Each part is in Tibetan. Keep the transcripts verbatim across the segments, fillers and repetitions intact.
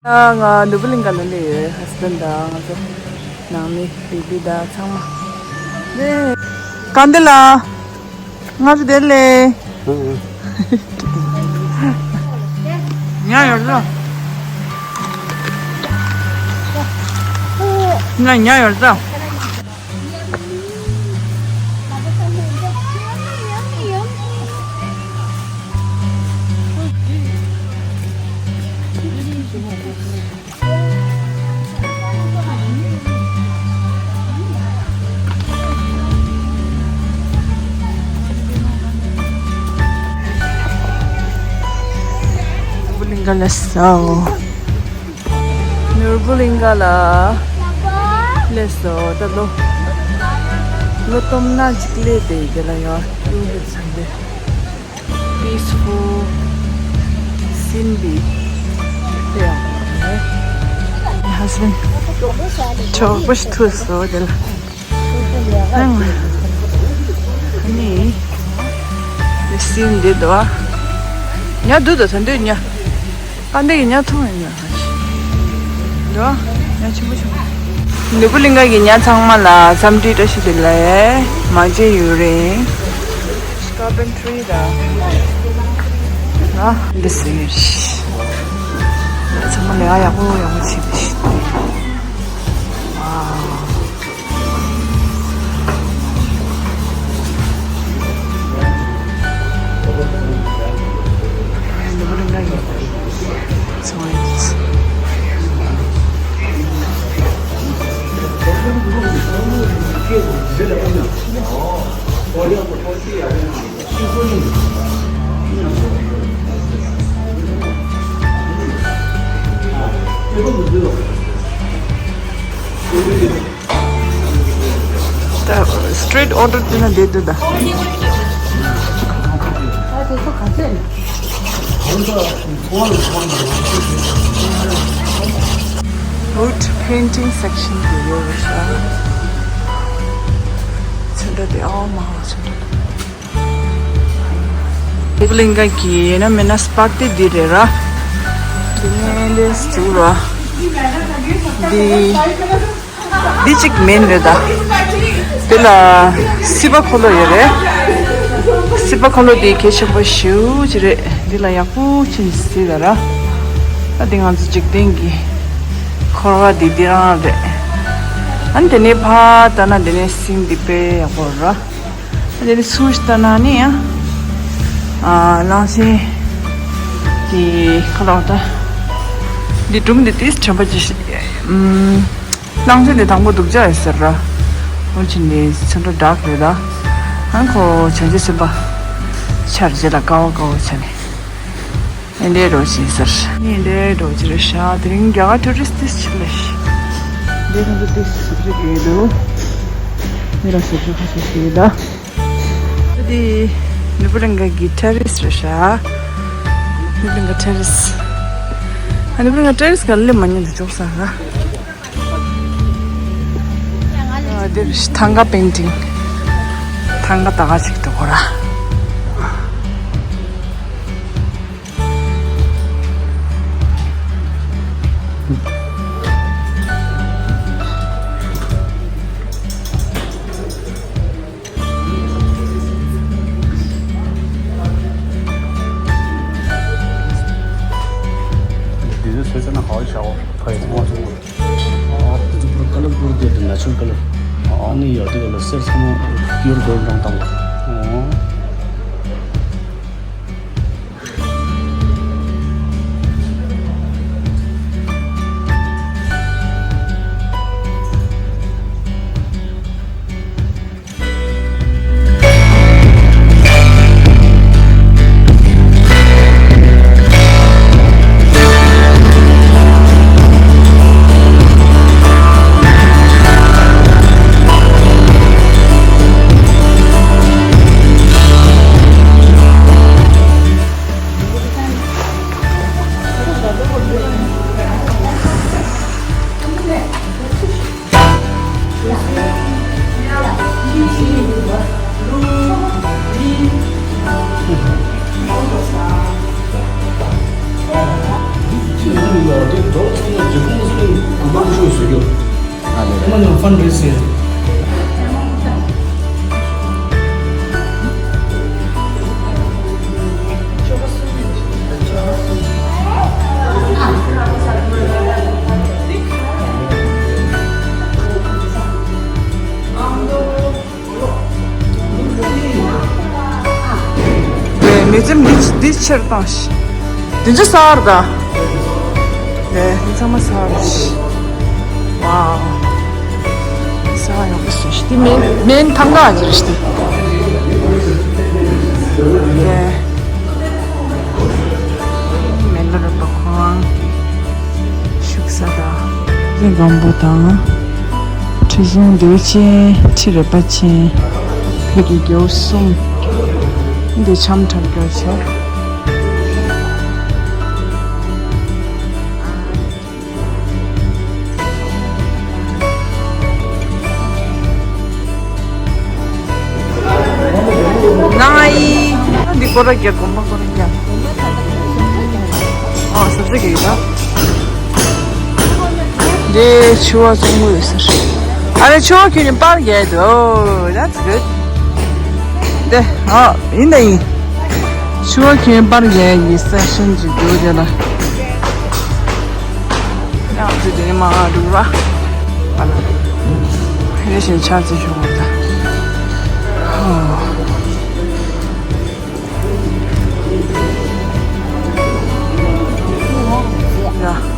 ང་ནོར་བུ་གླིང་ག་ལ་སླེབས་ཡོད། ཧ་སི་བྷེན་ཌི་དང་ང་ཚོ་ནང་མི་བི་བི་དང་ཚང་མ། ནེ། ག་འདི་ལ། ང་ཚོ་དེར་སླེབས། ཉ་ཡོད་ལ། ང་ཉ་ཡོད་ལ། ནོར་བུ་གླིང་ག་ལ་སོ། ནོར་བུ་གླིང་ག་ལ་སླེབས་སོ། ད་ལོ། ལོ་སྟོང་ན་གཅིག་སླེབས་ཏེ་དེ་ལ་ཡང་ཡུལ་སླེབས་ཚར་ཏེ། Peaceful scene འདི་དཔེ་ཡག་པོ་རེད། Husband གྲོགས་པོ་ཞིག་ཐུག་སོང་དེ་ལ། ཨ་ནི། དེ་scene འདི་འདུག་ཨ། ཉ་འདུག་ད་ད་འདོད་ཉ། ཨ་འདི་གི་ཉ་མཐོང་ཡོད་ཉ། འདུག་ཨ། ཉ་ཆེན་པོ་ཆེན་པོ། ནོར་བུ་གླིང་ག་གི་ཉ་ཚང་མ་ལ་འཚམས་འདྲི་བཀྲ་ཤིས་བདེ་ལེགས། མ་མཇལ་ཡུན་རིང་། Carpentry ར། ཨ་འདི་ཟེར། ཚང་མ་ལས་ཀ་ཡག་པོ་ཡག་པོ་བྱེད་པ་ཞིག་ད་straight order དེ་ན་བསྡད་འདུག་ད། Wood painting section དེ་ཡོད་རེད་ཤག་ཚོན་ཁྲ་དེ་ཨོ་མ་ཚོན་ཁྲ། ནོར་བུ་གླིང་ག་གི་ཡིན་ན་མིན་ན་spot དེ་འདི་རེད་ར། འདི་ནས་འདི་ཟུར་ར། འདི། འདི་གཅིག་མིན་རེད་ད། དེ་ལ་སྲིད་པ་འཁོར་ལོ་ཡོད་རེད། སྲིད་པ་འཁོར་ལོ་འདི་གལ་ཆེན་པོ་ཞེ་པོ་ཅིག་རེད། འདི་ལ་ཡག་པོ་ཕྱིན་གཟིགས་ད་ར། ད་འདི་ང་ཚོ་འཇིག་རྟེན་གྱི་འཁོར་བ་འདི་འདི་རང་རེད། ཨ་ནི་དེ་ནས་ཕར་ལྟ་ན་འདི་ནས་སྲིན་འདི་དཔེ་ཡག་པོ་ར། དེ་ནས་ཚུར་ལྟ་ན་ནི་ཡང་། ཨ། གླང་ཆེན་གྱི་ཁ་ལོག་ད། འདི་སྒྲུང་འདི་ཏིས་དྲན་པ་ཅི་ཞིག་ཨམ། གླང་ཆེན་འདི་དང་པོ་སྡུག་ཅག་ཡོད་ཟེར་ར། འོན་ཀྱང་འདི་ཚུར་འགྲོ་དྲག་རེད་ད། ཨ་ཁོ་བྱང་ཆུབ་སེམས་དཔའ་ཆར་རྗེས་ལ་དགའ་བ་དགའ་བ་བྱས་ནས། ཨེ་འདྲའི་རོ་ཞིག་ཟེར། ཨེ་འདྲའི་རོ་ཅིག་རེད་ཤག་དེ་རིང་རྒྱ་གར་ཊུ་རི་སི་ཊི་ཞིག་ལ་ཤི། འདི་ཁོང་ཚོ་ཏིས་ཟུག་ཟུག་ཡོད་འདུག་མི་ར་ཟུག་ཟུག་ཁ་ཤས་ཤིག་ཡོད་ད། འདི་ནོར་བུ་གླིང་ག་གི་ཊེ་རེ་སི་རེད་ཤག་ནོར་བུ་གླིང་ག་ཊེ་རེ་སི། ཨ་ནོར་བུ་གླིང་ག་ཊེ་རེ་སི་ག་སླེབས་མ་མྱོང་དུ་འཇོག་ས་ག་ཨ་འདིར་ཐང་ག་པེན་ཊིང་། ཐང་ག་ད་ག་ཅིག་འདུག་གོ་ར། འདི་ཚོ་བཟོས་ཚར་ན་ག་བ་བཞག་འོ། ཕ་ཡི་ཚང་མ་བཟོས་འོ། ཨ་ཙི་པུར་ཀ་ལར་པུར་དེ་དེ་ན་ཆུང་ཀ་ལར། ཨ་ནི་ཡོད་དེ་ག་ལ་སེར་ཚང་མ་པིའུར་གོལ་ཌི་རང་བཏང་གོ། ཨོ། Fundraising. མི་ཚེ་འདི་འདི་ཕྱིར་བཏང་ཞིག་འདི་ཚོ་གསར་ད། ལས་ཚང་མ་གསར་ཞིག་ཝའོ། གསར་ཡག་པོ་བཟོས་ཤིག་འདི་མེན་མེན་ཐང་ག་ཟེར་ཞིག་འདི། ལས་མེན་ལ་ར་པ་ཁོང་བཞུགས་ས་ད། ལས་སྒམ་པོ་དང་། ཁྲི་སྲོང་ལྡེའུ་ཅན། ཁྲི་རལ་པ་ཅན། བོད་ཀྱི་རྒྱལ་པོ་གསུམ། འདི་འཆམ་འཁྲབ་རྒྱུ་བྱས། ང་ཡི་འདི་སྐོར་ར་རྒྱག་གོམ་པ་སྐོར་ར་རྒྱག་ཨོ་ཟ་ཟ་གི་ཡོད་ད། འདི་ཕྱུ་པ་བཙོང་གི་ཡོད་ཟེར། ཨ་རེ་ཕྱུ་པ་ཁྱོད་ནི་པར་རྒྱག་འདུག Oh, that's good. འདི་ཨ་ཡིན་ད་ཡིན། ཕྱུ་པ་ཁྱོད་པར་རྒྱག་ཡིན་ཟེར་ཤིན་ཅི་འདུག་དེ་ལ། ཡང་དེ་དེ་མ་འགྲོ་བ། ཨ་ལ། ཧེ་ཞིང་ཆ་ཚེ་ཤོག་ད། ཧོ། ཡ།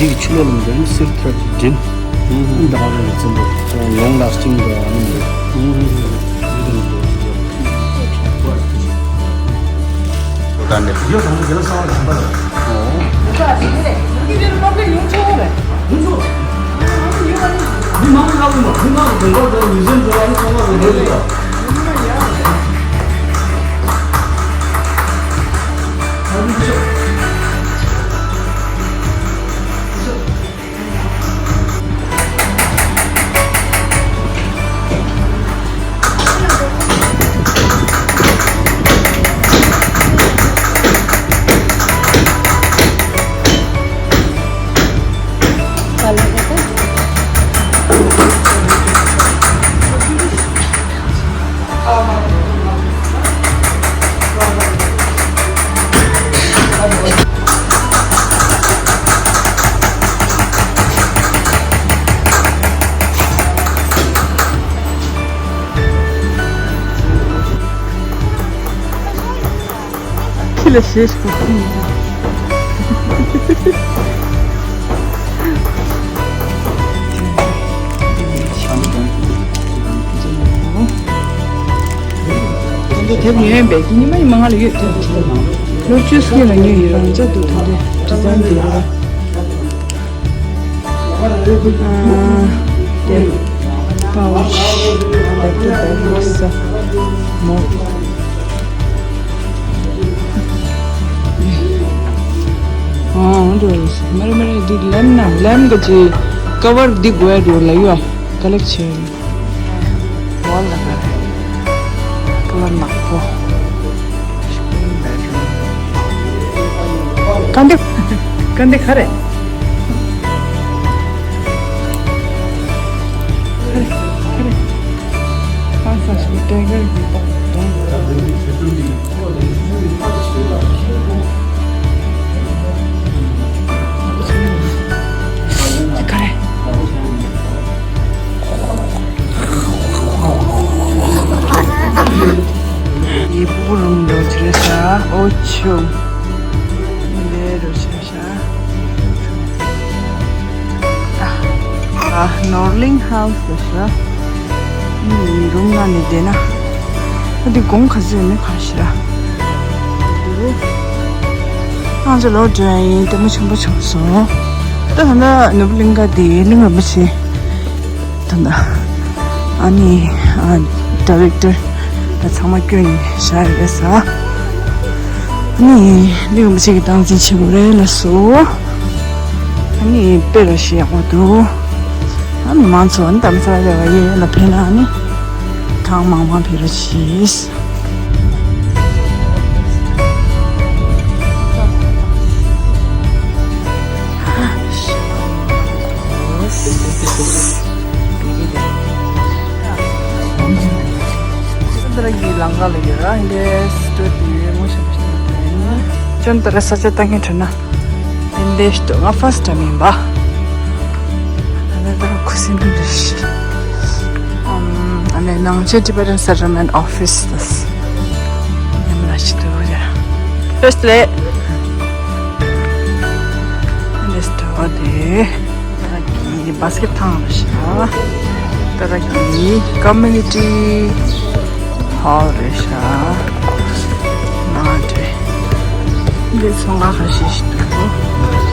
འདི་གི་ཕྱི་ལོགས་ལ་འདི་ནི་སིལ་ཐར་གྱི་ཌིན། ཨུམ། འདི་ག་རེ་རེད་ཙམ་པོ་long lasting འདྲ་བ་ནི་མེད། ཨུམ། འདི་ནི་འདྲ་བ་ཞིག་རེད། ད་ནི་ཡོད་དང་དེ་ལ་གསང་བ་ཞིག་པ་རེད། ཨོ། མི་མང་ལ་མི་མང་དུ་འགོ་དང་མི་ཟན་འགྲོ་བ་ནི་ཚང་མ་རེད་འདོད་ཡོད། ཁྱི་ལ་ཞེས་པ་ཁུངས། དེབ་ཉོས་པས་ཀྱི་ཉི་མ་ཉི་མ་ང་ལ་ཡོད་དེ། ལོ་བཅུ་སྐྱེས་ལ་ཉོས་ཡིན་རང་ཅག་ཏུ་དེ་འདྲའི་ཌི་ཛའིན་དེ་རེད་པ། དེ་པའུ་ཆི་ལེབ་ཊོབ་བེག་ལུགས་ས་མོ། ཨང་འགྲོ་ཡིན་ས་མ་རེད་མ་རེད། འདི་ལེམ་ན་ལེམ་ག་ཅི་ཀ་བར་འདི་དགོས་འགྲོ་ལ་ཡོད་ཀ་ལེགས་བྱས། ཝོལ་ལ་ཀ་རེད། ཀ་ལར་ནག་པོ། Screen bedroom. ཀ་འདི་ཀ་འདི་ག་རེ། ག་རེ་ག་རེ། ཨ་ས་ཞིག་ཏྲེ་གར་གྱི་པ་དང་། ག་རེ། ཡི་པུ་རུང་འགྲོ་ཆེ་ས་ཨོ་ཆུ། འདི་རུ་ཆེ་ས། ཨ། ནོར་གླིང་ཧའུ་སི་ལ་ཤ། ཨ་ནི་རུམ་ནང་ནས་བསྡད་ན། ཨ་དེ་གོང་ག་ཚོད་ཡོད་མེད་ག་ཤི་ར། ང་ཚོ་ལོག་འགྲོ་ཡ་ཡིན། ལྟད་མོ་ཆེན་པོ་བྱུང་སོང་། ད་ད་ལྟ་ནོར་བུ་གླིང་ག་དེ་གླིང་རིན་པོ་ཆེ། ད་ལྟ་ཨ་ནི་ཨ་ཌའི་རེག་ཊར་ད་ཚང་མ་སྐྱོན་ནས་བཞག་ཡོད་རེད་ས། ཨ་ནི་གླིང་རིན་པོ་ཆེ་གི་སྟངས་འཛིན་བྱེད་དགོས་རེད་ལབ་སོང་། ཨ་ནི་དཔེ་ར་ཞེ་ཡག་པོ་འདུག་ཨ་ནི་མང་ཚོགས་ཨ་ནི་དྷ་རམ་ས་ལ་ལ་ཡེ་ལ་ཕེབས་ན་ཨ་ནི་གྲངས་མང་མང་ཕེབས་རོགས་གྱིས། ད་ར་གི་ལང་ཀ་ལ་ཡོད་ར། འདི་སི་ཊོར་དེ་ཡོད་ངོ་ཤེས་པ་ཞིག་ཡིན། ཅོན་ད་ར་ས་ཆ་ལྟ་མཁན་ཁྲོད་ན། འདི་ལྟ་ཞིག་ང་ཕར་སི་ཊ་ཊའིམ་ཡིན་པ། ཨ་ནི་ད་ཁུ་སིམ་འདི་ཞིག་ཨམ། ཨ་ནི་ནང་ཆེན་Tibetan Settlement Office དེ། ཉམས་ལ་ཞིག་འདུག་ཡ། ཕེབས་ལེ། འདི་སི་ཊོར་དེ། ད་ར་གི་བ་སི་ཀེཊ་ཐང་རེད་ཤག་ད་ར་གི་ཀོ་མུ་ནི་ཊི་ཧོལ་རེད་ཤག་ནང་དེ། འདི་ཚོང་ཁང་ཁ་ཤས་ཤིག་འདུག